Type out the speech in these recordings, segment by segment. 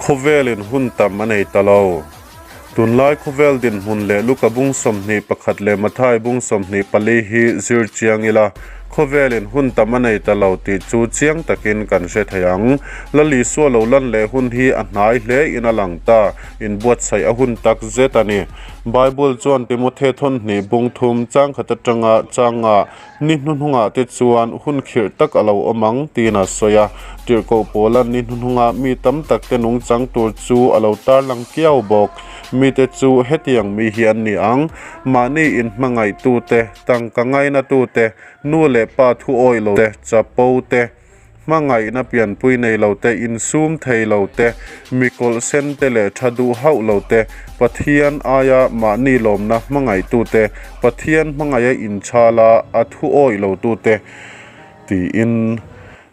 Khawvelin hun tam a nei ta lo. Tunlai khawvel dinhmun leh Luka bung 21 leh Mathai bung 24 hi zir chiang ila, khawvelin hun tam a nei ta lo tih chu chiang takin kan hre thei ang. Lal Isua lo lan leh hun hi a hnai hle in a lang ta, inbuatsaih a hun tak zet a ni. Bible chuan Timothe thawnhnih bung thum changkhat atanga changa Ni hnuhnungah te chuan hun khirh tak a lo awm ang, tiin a sawi a. Tirhkoh Paula ni hnuhnunga mi tam tak te nungchang tur chu a lo tarlang kiau bawk. Mite chu hetiang mi hi an ni ang, mahni inhmangaihtute, tangka ngainatute, nu leh pa thu awih lo te, chapo te, Hmangaihna pianpui nei lo te, insum thei lo te, mi kawlh sen te leh tha duh hauh lo te, Pathian aia mahni lawmna hmangaihtu te, Pathian hmangaih a inchhal a, a thu awih lo tu te, tiin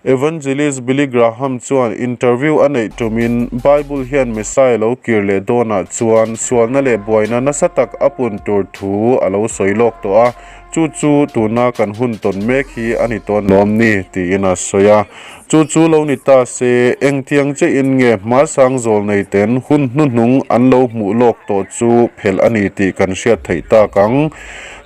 Evangelist Billy Graham chuan interview a neih tumin Bible hian Messiah lo kir leh dawnah chuan sualna leh buaina nasa tak a pun tur thu a lo sawi lawk tawh a. Chu chu tuna kan hun tawn mek hi a ni tawn lawm ni? tiin a sawi a. Chu chu lo ni ta se, engtiang che in nge hmasang zawl nei ten hun hnuhnung an lo hmuh lawk tawh chu phelh a ni tih kan hriat theih tak ang.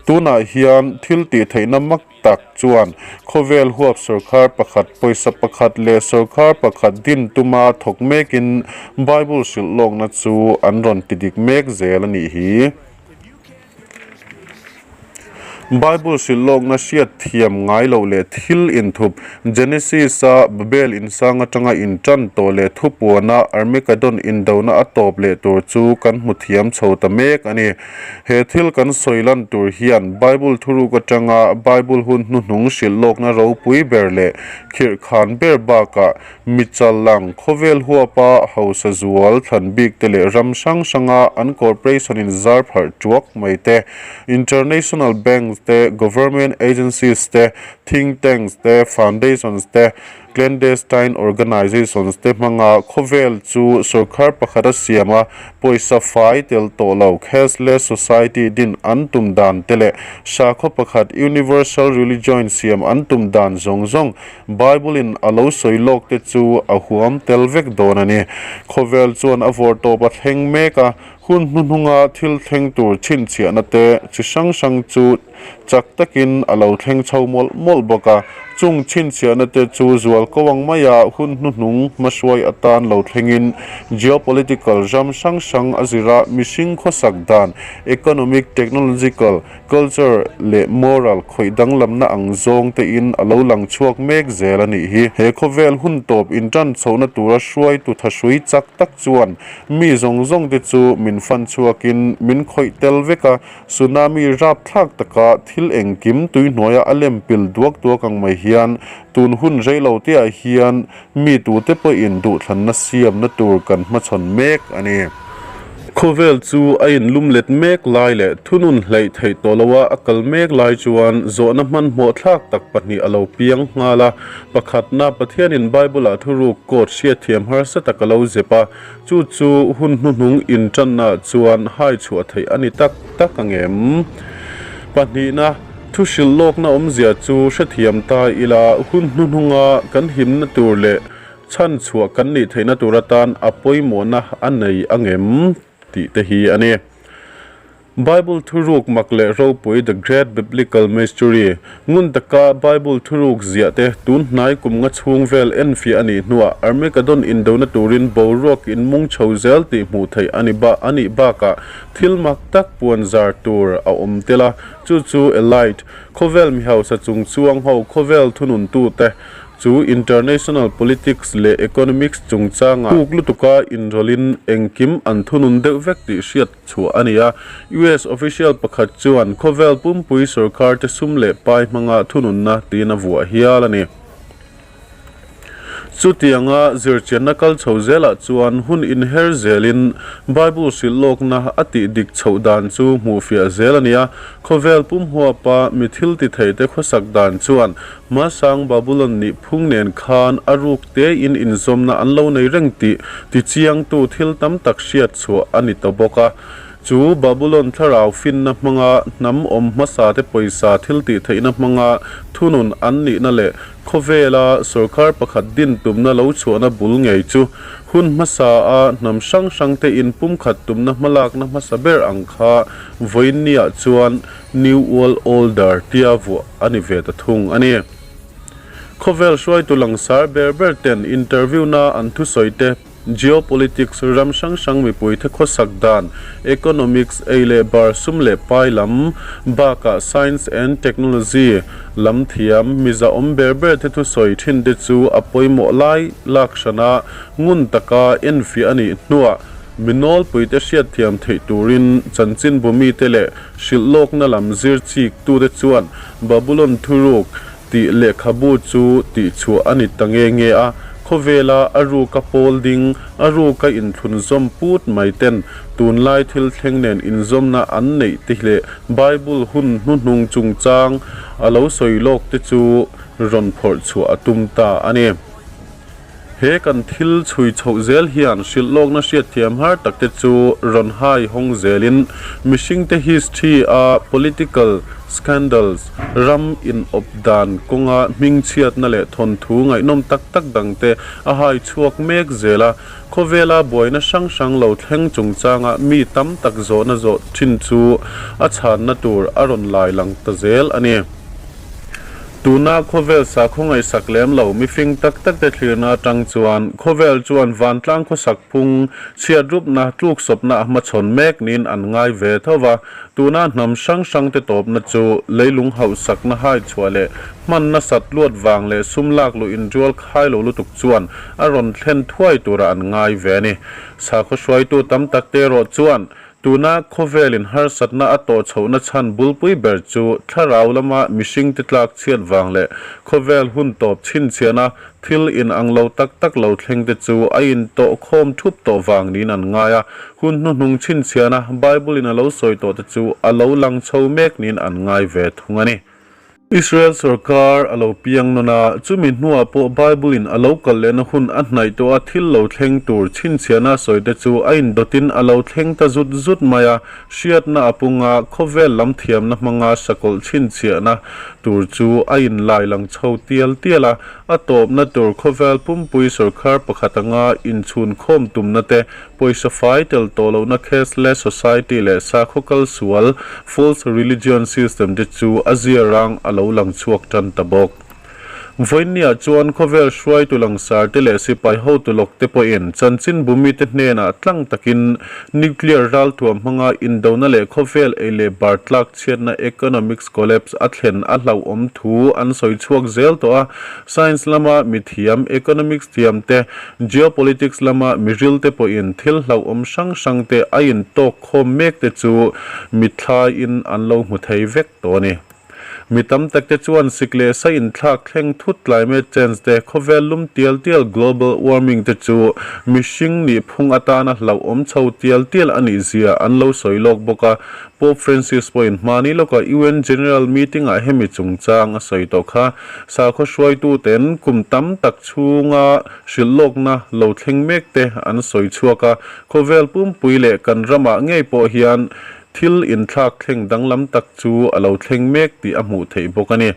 Tunah hian thil tih theihna mak tak chuan khawvel huap sawrkar pakhat, pawisa pakhat leh sawrkar pakhat din tuma thawk mekin Bible hrilh lawkna chu an rawn ti dik mek zel a nih hi. Bible hrilh lawkna hriat thiam ngai loh leh thil inthup, Genesis-a Babel insang atanga intan tawh leh thupuana Armageddon indona a tawp leh tur chu kan hmu thiam chho ta mek a ni. He thil kan sawi lan tur hian Bible thuruk atanga Bible hun hnuhnung hrilh lawkna ropui ber leh khirhkhan ber bakah Michal lang khawvel huapa hausa zual thlan bik te leh ram hrang hranga an corporation in zar pharh tuak mai te, international banks te, government agencies te, think tanks te, foundations te, clandestine organizations te hmanga khawvel chu sorkar pakhat a siam a, pawisa fai tel tawh lo cashless society din an tum dan te leh sakhaw pakhat universal religion siam an tum dan zawng zawng Bible-in a lo sawi lawk te chu a huam tel vek dawn a ni. Khawvel chuan a vawr tawp a thleng mek a, hun hnuhnunga thil thleng tur chhinchhiahna te chi hrang hrang chu chak takin a lo thleng chho mawlh mawlh bawk a. Chung chhinchhiahna te chu zual ko ang maia hun hnuhnung hmahruai atan lo thlengin geopolitical ram hrang hrang a zira mihring khawsak dan, economic, technological, Culture leh moral khawih danglamna ang zawng te in a lo lang chhuak mek zel a nih hi. He khawvel hun tawp intan chhohna tura hruaitu thahrui chak tak chuan mi zawng zawng te chu min fan chhuakin min khawih tel vek a, tsunami rapthlak taka thil engkim tuihnuaia a lem pil duak duak ang mai hian tun hun reilo te ah hian Mi tute pawhin duhthlanna siamna tur kan hmachhawn mek a ni. Khawvel chu a inlum let mek lai leh thunun hleih theih tawh loa a kal mek lai chuan zawhna hmanhmawh thlak tak pahnih a lo piang nghal a. Pakhatna, Pathianin Bible-ah thuruk code hriatthiam harsa tak a lo zep a, chu chu hun hnuhnung intannaah chuan hai chhuah theih a ni tak tak ang em? Pahnihna, Thu hrilh lawkna awmzia chu hrethiam ta ila, hun hnuhnunga kan himna tur leh chhan chhuah kan nih theihna tur atan a pawimawhna a nei angem tih te hi a ni. Bible thuruk mak leh ropui The Great Biblical Mystery, ngun taka Bible thuruk ziah te tun hnai kum nga chhung vel enfiah a nih hnuah Armageddon indona turin boruak in mung chho zel tih hmuh theih a ni a nih bakah thil mak tak puan zar tur a awm tel a. Chu chu Elite, khawvel mi hausa chung chuang ho khawvel thununtute chu international politics leh economics chungchangah kuk lutuka inrawlhin engkim an thunun deuh vek tih hriat chhuah a ni a. US official pakhat chuan khawvel pumpui sorkarte sum leh pai hmanga thununna tiin a vuah hial a ni. Chutianga zirchianna kal chho zelah chuan hun inher zelin Bible hrilh lawkna a tih dik chhoh dan chu hmuhfiah zel a ni a. Khawvel pum huapa mi thil ti theite khawsak dan chuan hmasang Babulon nih phung nen khan a ruk tein inzawmna an lo nei reng tih tichiangtu thil tam tak hriat chhuah a ni ta bawk a. Chu Babulon thlarau finna hmanga hnam awm hmasate pawisa thiltihtheihna hmanga thunun an nihna leh khawvela sorkar pakhat din tumna lo chhuahna bul ngei chu hun hmasaa hnam hrang hrangte inpumkhat tumna hmalakna hmasa ber ang kha vawiinniah chuan New World Order tia vuah a ni ve ta thung a ni. Khawvel hruaitu langsar ber ber ten interview-na an thusawi te Geopolitics, ram hrang hrang mipuite khawsak dan, economics, ei leh bar, sum leh pai lam bakah science and technology lam thiam miza awm ber ber te thusawi thin te chu a pawimawh lai lak hrana ngun taka enfiah a nih hnuah mi nawlpuite hriatthiam theih turin chanchinbu mite leh hrilhlawkna lam zir chik tute chuan Babulon thuruk Tih lehkhabu chu tihchhuah a ni ta nge nge a, khawvela a ruka pawl ding, a ruka inthlunzawm put mai ten tunlai thil thleng nen inzawmna an neih te leh Bible hun hnuhnung chungchang a lo sawi lawk te chu rawn phawrh chhuah a tum ta a ni. He kan thil chhui chhoh zel hian hrilhlawkna hriatthiam har tak te chu rawn hai hawng zelin mihringte history a political scandals, ram inawp dan kawnga hmingchhiatna leh thawnthu ngaihnawm tak tak dang te a hai chhuak mek zel a. Khawvela buaina hrang hrang lo thleng chungchanga mi tam tak zawhna zawh thin chu a chhanna tur a rawn lai lang ta zel a ni. Tuna khawvel sakhaw ngaihsak lem lo mifing tak tak te thlirna atang chuan khawvel chuan vantlang khawsak phung chhiatrupna tluksawpna a hmachhawn mek niin an ngai ve tho va. Tuna hnam hrang hrang te tawpna chu leilung hauhsakna hai chhuah leh hman nasat luat vang leh sum lak luh inrual khai lo lutuk chuan a rawn thlen thuai tura an ngai ve a ni. Sakhaw hruaitu tam tak te erawh chuan Tuna khawvelin harsatna a tawh chhohna chhan bulpui ber chu thlarau lama mihringte tlak chhiat vang leh khawvel hun tawp chhinchhiahna thil inang lo tak tak lo thlengte chu a intawh khawm thup tawh vang niin an ngai a. Hun hnuhnung chhinchhiahna Bible-in a lo sawi tawhte chu a lo lang chho mek niin an ngai ve thung a ni. Israel sorkar a lo piang nawn a, chumi hnuah pawh Bible-in a lo kal lehna hun a hnaih tawh a, thil lo thleng tur chhinchhiahna sawite chu a indawtin a lo thleng ta zut zut mai a, hriatna a pung a, khawvel lam thiamna hmanga sakawlh chhinchhiahna tur chu a inlai lang chho tial tial a, a tawpna tur khawvel pumpui sorkar pakhat anga inchhunkhawm tumna te Pawisa fai tel tawh lohna cashless society leh sakhaw kal sual, false religion system, te chu a ziarang a lo lang chhuak tan ta bawk. Vawiinniah chuan khawvel hruaitu langsar te leh sipai hotu lawk te pawhin chanchinbu mite hnenah tlang takin nuclear ralthuam hmanga indona leh khawvel ei leh bar tlak chhiatna economics collapse a thlen a hlauhawm thu an sawi chhuak zel tawh a, science lama mithiam, economics thiam te, Geopolitics lama mirilte pawhin thil hlauhawm hrang hrang te a intawk khawm mek te chu mithlaiin an lo hmu thei vek tawh a ni. Mi tam tak te chuan sik leh sa inthlak thleng thut climate change te, khawvel lum tial tial global warming te chu mihring nih phung atana hlauhawm chho tial tial a nih zia an lo sawi lawk bawk a. Pope Francis pawhin hmani lawkah UN General Meeting-ah hemi chungchang a sawi tawh kha. Sakhaw hruaituten kum tam tak chhunga hrilhlawkna lo thleng mek te an sawi chhuak a, khawvel pumpui leh kan ramah ngei pawh hian thil inthlak thleng danglam tak chu a lo thleng mek tih a hmuh theih bawk a ni.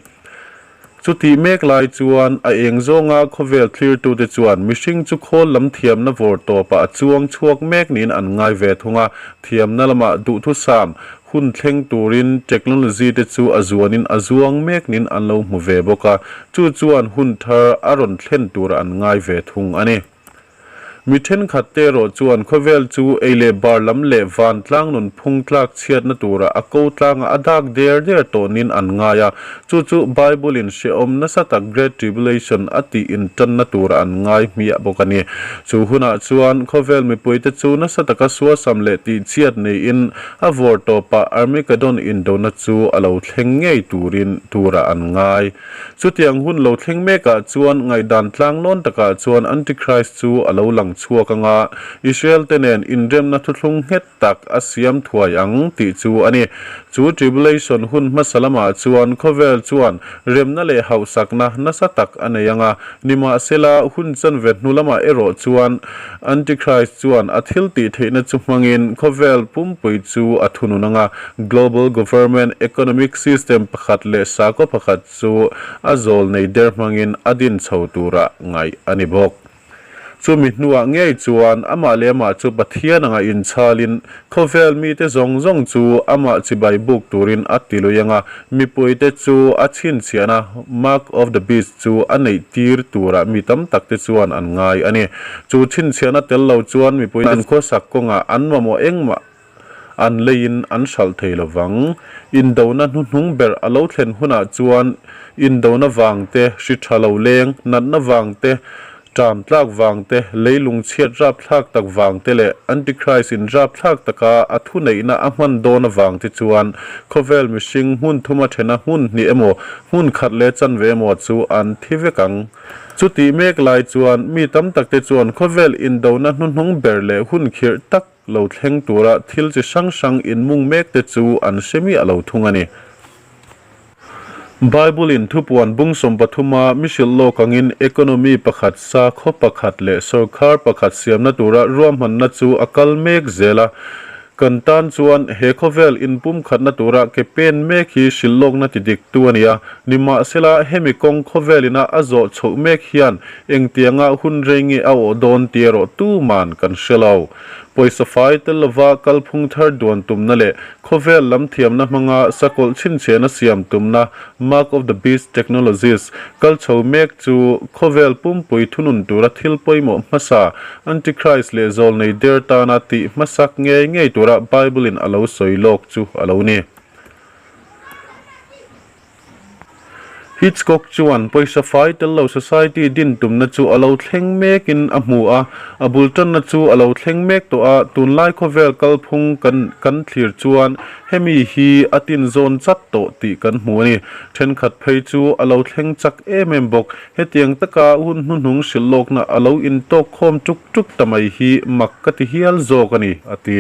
Chutih mek lai chuan a eng zawnga khawvel thlirtute chuan mihring chu khawl lam thiamna vawr tawpah a chuang chhuak mek niin an ngai ve thung a, thiamna lamah duhthusam Hun thleng turin technology te chu a zuanin a zuang mek nin an lo hmu ve bawk a, chu chuan hun thar a rawn thlen tura an ngai ve thung a ni. Mi thenkhat te erawh chuan khawvel chu ei leh bar lam leh vantlang nunphung tlak chhiatna tura a ko tlanga a dak der der tawh nin an ngai a, chu chu Bible in hrehawm nasa tak Great Tribulation a tih intanna tura an ngai hmiah bawk a ni. Chu hunah chuan khawvel mipuite chu nasa taka suasam leh tihchhiat niin A vawr tawpah Armageddon indona chu a lo thleng ngei turin turah an ngai. Chutiang hun lo thleng mekah chuan ngaihdan tlanglawn takah chuan Antichrist chu a lo lang. lang chhuak ang a, Israel-te nen inremna thuthlung nghet tak a siam thuai ang tih chu a ni. Chu tribulation hun hmasa lamah chuan khawvel chuan remna leh hauhsakna nasa tak a nei ang a, nimahsela hun chanve hnu lamah erawh chuan Antichrist chuan a thil tih theihna chu hmangin khawvel pumpui chu a thunun ang a, global government economic system pakhat leh sakhaw pakhat chu a zawl nei der hmangin a din chho tura ngaih a ni bawk. Chumi hnuah ngei chuan amah leh amah chu Pathian anga inchhalin khawvel mite zawng zawng chu amah chibai buk turin a ti lui ang a, mipuite chu a chhinchhiahna Mark of the Beast chu a neih tir turah mi tam takte chuan an ngai a ni. Chu chhinchhiahna tel lo chuan mipuite an khawsak kawngah an mamawh engmah an leiin an hralh thei lo vang. Indona hnuhnung ber a lo thlen hunah chuan indona vang te, hri tha lo leng, natna vang te, ṭam tlak vang te, leilung chhiat rapthlak tak vang te leh Antichrist in rapthlak taka a thuneihna a hman dawn avang te chuan khawvel mihring hmun thuma ṭhena hmun hnih emaw, hmun khat leh chanve emaw chu an thi vek ang. Chutih mek lai chuan mi tam takte chuan khawvel indona hnuhnung ber leh hun khirh tak Lo thleng tura thil chi hrang hrang inmung mek te chu an hre miah lo thung a ni. Bible-in thupuan bung 13 a mi hrilh lawk angin economy pakhat, sakhaw pakhat leh sawrkhar pakhat siamna tura ruahmanna chu a kal mek zel a. Kan tan chuan he khawvel inpumkhatna tura ke pen mek hi hrilh lawkna ti diktu a ni a. Nimahsela, hemi kawng khawvelina a zawh chhoh mek hian engtianga hun rei nge a awh dawn tih erawh tuman kan hre lo. Pawisa fai tel lova kalphung thar duan tumna leh khawvel lam thiamna hmanga sakawlh chhinchhiahna siam tumna Mark of the Beast Technologies kal chho mek chu khawvel pumpui thunun tura thil pawimawh hmasa Antichrist leh zawlnei der tana tih hmasak ngei ngei tura Bible-in a lo sawi lawk chu a lo ni. Hitchcock chuan pawisa fai tel lo society din tumna chu a lo thleng mekin a hmu a, a bul tanna chu a lo thleng mek tawh a, tunlai khawvel kalphung kan kan thlir chuan hemi hi a tin zawn chat tawh tih kan hmu a ni. Thenkhat phei chu a lo thleng chak em em bawk. Hetiang taka hun hnuhnung hrilh lawkna a lo intawk khawm tuk tuk ta mai hi mak ka ti hial zawk a ni, a ti.